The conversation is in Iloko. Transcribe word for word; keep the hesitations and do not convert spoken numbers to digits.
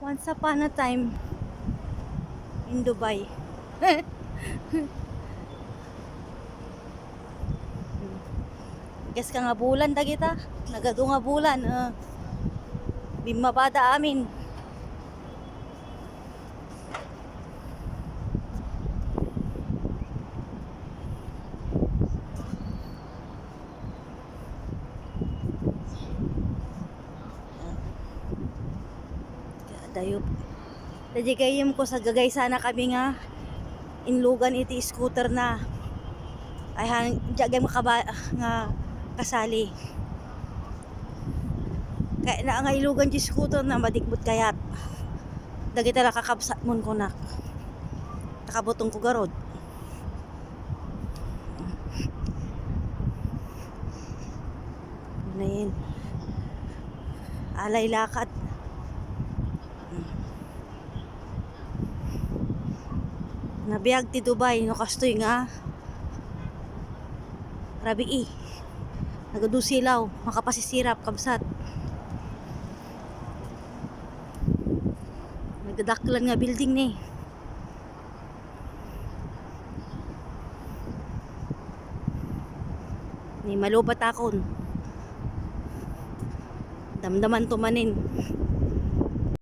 Once upon a time in Dubai. Gas ka nga bulan dagita. Nagadu nga bulan. Ah. Bimmabada amin. Dayo. Daydi gayyem ko sa gagaysana kami nga inlugan iti scooter na. Ay, han, diak gayyem makaba-, nga kasali. Kaya na nga ilugan ti scooter na madikbot kayat. Dagita la kakabsat mon kunak. Nakabutong ko garod. Ano yun? Alay lakad. Nabiag ti Dubai no kastoy nga rabii. Nagadu silaw, makapasisirap, kabsat. Nagdadaklan nga building ni. Ni malubat akon. Damdaman to manin.